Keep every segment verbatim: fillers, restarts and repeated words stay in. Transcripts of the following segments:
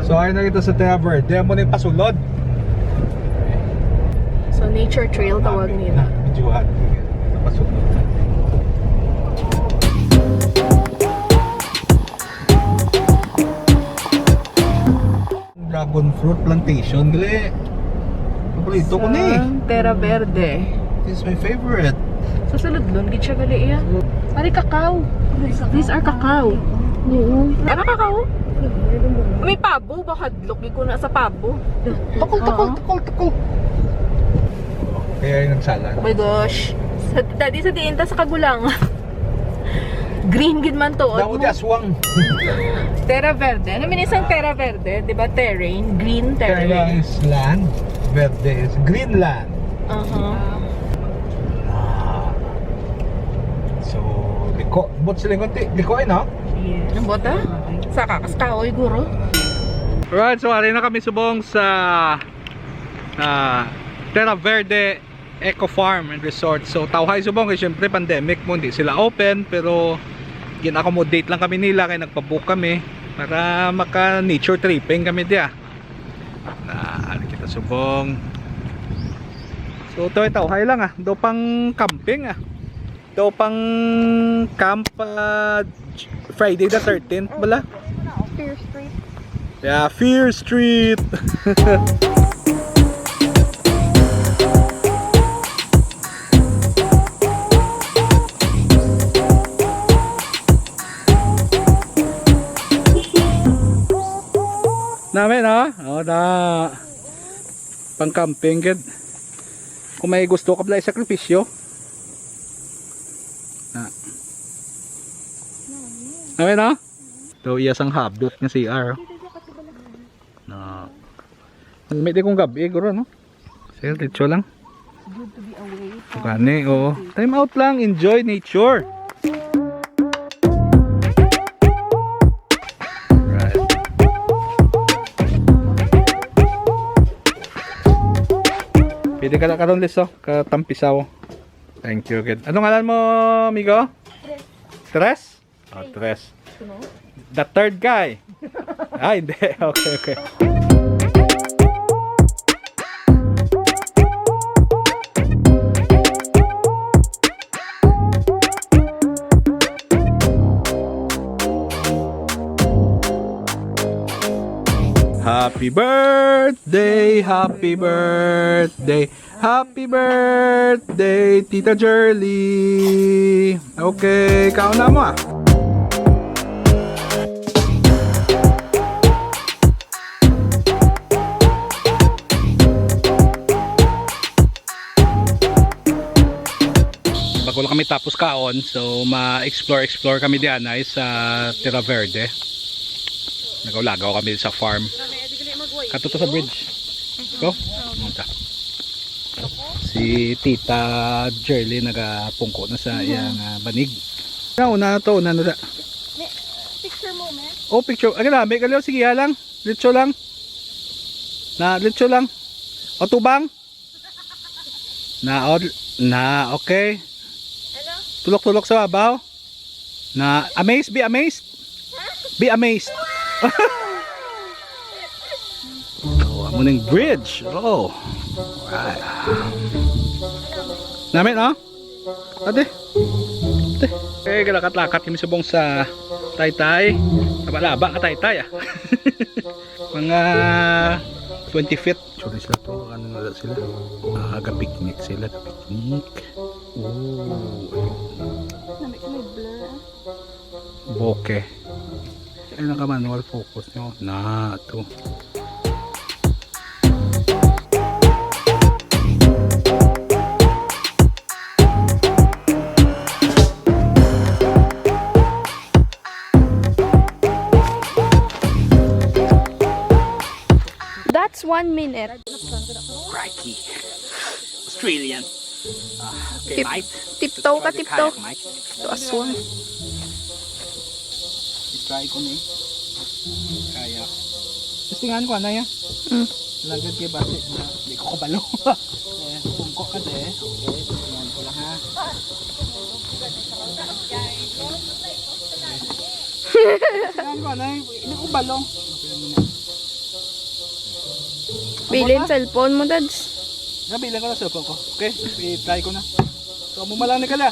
So, ayun na kita sa Terra Verde. Amo na yung pasulod. So, nature trail tawag nila. Medyo hot. Pasulod. Dragon fruit plantation, gali. Paborito ko ni. Terra Verde. This is my favorite. Sa sulod lon gid siya gali iya. Pare, kakao. These are kakao. Oo. Ano kakao? May pabo ba, hadlok gid ko na sa pabo. Tukol, tukol, tukol, tukol. Kaya yung nagsala. Oh my gosh. Sa, dati sa diin ta sa Kagulang. Green gid man to. Daw di aswang. Terra Verde. Ano man isang Terra Verde? Di ba terrain? Green terrain. Terra is land. Verde is green land. Aha. Ah. So, liko. Bot sila konti. Liko ay, no? Yes. Ang bota? Sa kakas kahoy, guro. Right, so ari na kami subong sa ah, Terra Verde Eco Farm and Resort. So, tawhay subong kay syempre pandemic mo, hindi sila open, pero gin-accommodate lang kami nila kay nagpa-book kami para maka nature tripping kami diya. Na, ano kita subong. So, to tawhay lang ah. Do pang camping ah. Do pang camp ah, Friday the thirteenth bala. Fear Street. Yeah, Fear Street. Nami, no? O, na. Pang camping gid. Kung may gusto ka bala isakripisyo. Na. Nami, no? Daw iya sang habit nga C R. Na. May di kong gabi, guro, no? Sige, diretso lang. Good to be away from Gani, oo. Time out lang, enjoy nature. Right. Pwede ka na karon, Liso, katampisaw. Thank you, good. Anong ngalan mo, amigo? Tres? Oh, tres. The third guy. Ah, hindi. Okay, okay. Happy birthday, happy birthday, happy birthday, Tita Jerly. Okay, kaon na mo ah. Bago lang kami tapos kaon, so ma-explore-explore kami diyan ay sa Terra Verde. Nagaw-lagaw kami sa farm. Kato to sa bridge. Go. Pumunta. Si Tita Jerly nagapungko na sa iyang ah, banig. Na, una na to, una na da. Picture moment. Oh, picture. Aga na, may kaliw. Sige, ha lang. Litso lang. Na, litso lang. O, tubang. Na, o, na, okay. Tulok-tulok sa babaw. Na, amazed, be amazed. Be amazed. Oh, amo ning bridge. Oh. Alright. Nami, no? Ate. Ate. Eh, galakat-lakat kami subong sa Taytay. Laba-laba ka Taytay, ah. Mga twenty feet. Sorry sila to. Ano na sila? Ah, ga-picnic sila. Ga-picnic. Oh. Nami ko may blur, ah. Bokeh. Ay, naka-manual focus nyo. Na, to. That's one minute. Crikey. Australian. Ah, okay, Tip-, mate. Tiptoe ka, Subscribe tiptoe. Kaya, mate. To aswang. I-try ko ni. Kaya. Testingan ko, anay, ah. Mm. Lagad kay basi na di ko kabalo. Eh, pungko ka, de. Okay, testingan ko lang, ha. Testingan ko, anay. Di ko kabalo. Okay lang muna. Bilin cellphone mo, Dads. Nabilin ko na cellphone ko. Okay, i-try ko na. So, amo man lang ni kala.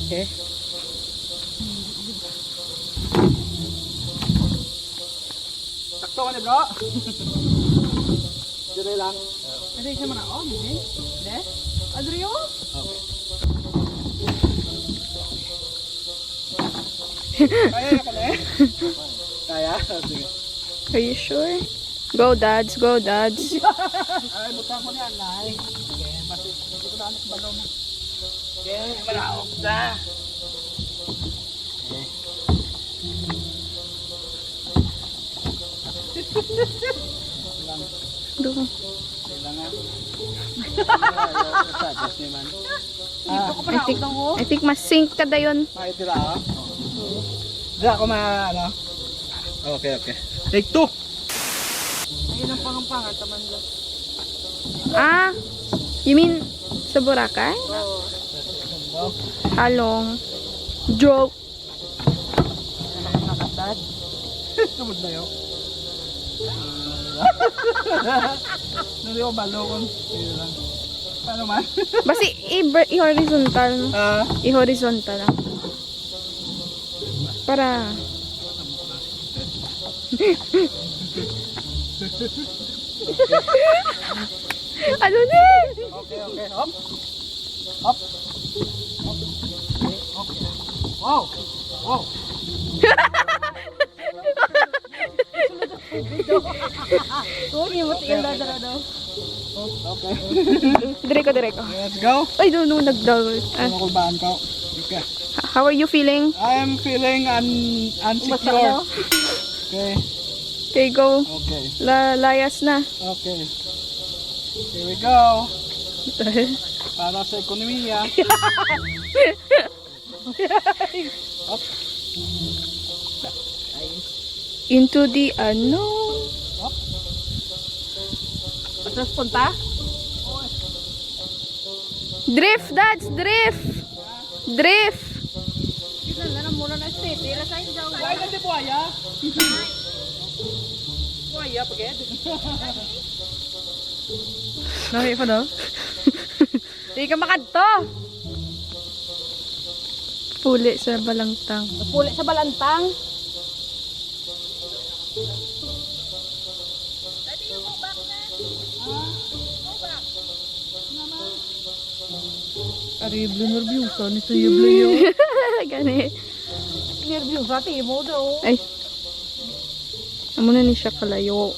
Okay. Sakto ka ni, bro. Dire lang. Ano yung siya man ako? Hindi? Hindi? Adrio? Okay. Kaya ka na eh. Kaya? Sige. Are you sure? Go, Dads. Go, Dads. Ay, butang ko niya, nay. Okay, basi, hindi ko na anak balong. Okay, malaog na. Okay. Lang. Doon. Kailangan. Ayaw, ayaw, sa man. Ah, I think, I think mas sink ka dayon. Ay, dira, ah. Dira ako ma-, ano? Okay, okay. Take two. Ayun ang pangampangan, taman lang. Ah, you mean sa Boracay? Oo. Halong. Joke. Ano ka, Dad? Tubod na yun. Hindi ko balo kung sino lang. Paano man? Basi i-, i-horizontal, no? Ah. I-horizontal lang. Para. Ano ni? Okay, okay. Hop. Hop. Hop. Okay, okay. Wow. Wow. Uy, yung matiil na dara daw. Okay. Dire ko, dire ko. Let's go. Ay, no, no, nagdaw. Ah. Ano ko ba ang tao? Okay. H-, how are you feeling? I am feeling un-, unsecure. Basta ano? Okay. Okay, go. Okay. La-, layas na. Okay. Here we go. Para sa ekonomiya. Up. Into the ano? Up. Atras punta? Drift, Dads, drift. Drift. Kita na lang muna na state. Tira sa inyo. Ay, kasi buhaya. Buhaya, pagid. Nami pa, no? Di ka makadto. Puli sa balangtang. Puli sa balantang. Ari, Blue, nervyosa ni Tuyo Blue, yo. Gani. Nervyosa, ti mo daw. Ay. Amo na ni siya kalayo.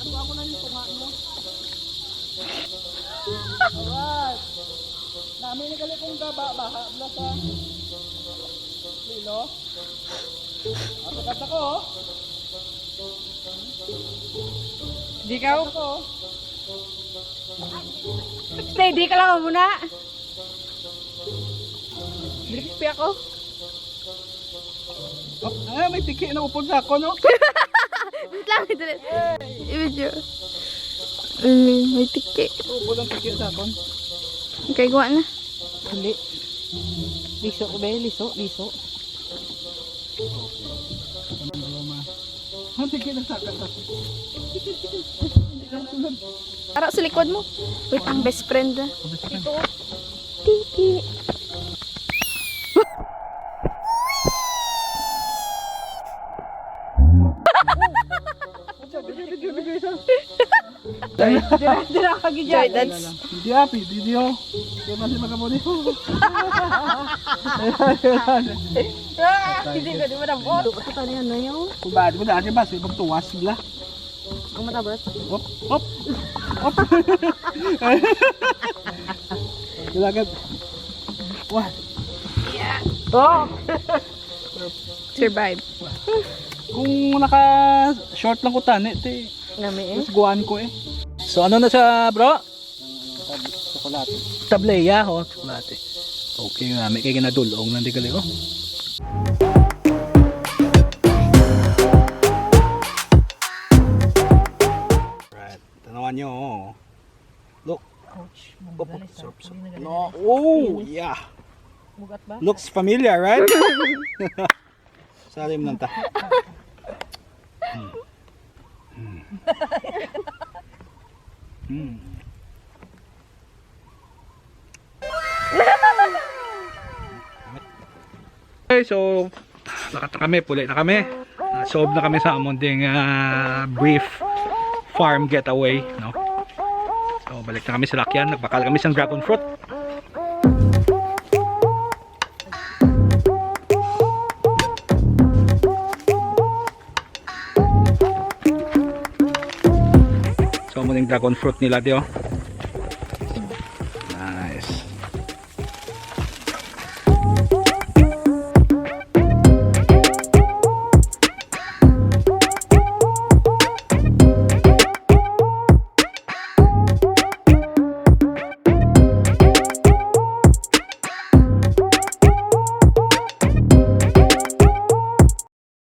Ako, ako na nito nga, no? Alright. Nami ni gali kong gaba, baha, bla sa lilo. At agad ako, oh. Di ka, oh. Ako, oh. Steady ka lang muna. Dili, piyak, oh. Oh, ah, may tiki na upod sa ako, no? Wait lang, wait lang. I-video. Mm, may tiki. Upod ang tiki sa akon. Okay, gawa na. Dali. Liso, be, liso, liso. Ang tiki na sa akin. Ara sa likod mo. Wait, ang best friend. Ito. Tiki. Dira, dira, kagi dyan. Joy, that's Hindi, ah, pwede niyo. Kaya man si Magamuni. Ah, hindi ko, di ba nabot? Ito ka niya na yun. Kung bakit mo dati ba, si magtuwas sila. Ang matabas. Op, op, op. Kailangan. Wah. Oh! Survive. Kung naka-short lang ko tani, te. Nami, eh. Mas guwan ko, eh. So, ano na siya, bro? Chocolate. Tableya, oh, chocolate. Okay, nami kay ginadulong lang di gali, oh. Right. Tanawan nyo, oh. Look. Ouch. Opo, mabugal, eh, sarap, sarap. Hindi na ganun, no, eh. Oh, yeah. Bugat ba? Looks familiar, right? Salim lang ta. Hmm. Hmm. Okay, so lakat na kami, puli na kami. Ah, solve na kami sa amon ding, ah, brief farm getaway, no? So balik na kami sa lakyan, nagbakal kami sang dragon fruit. So mo ning dragon fruit nila di, oh.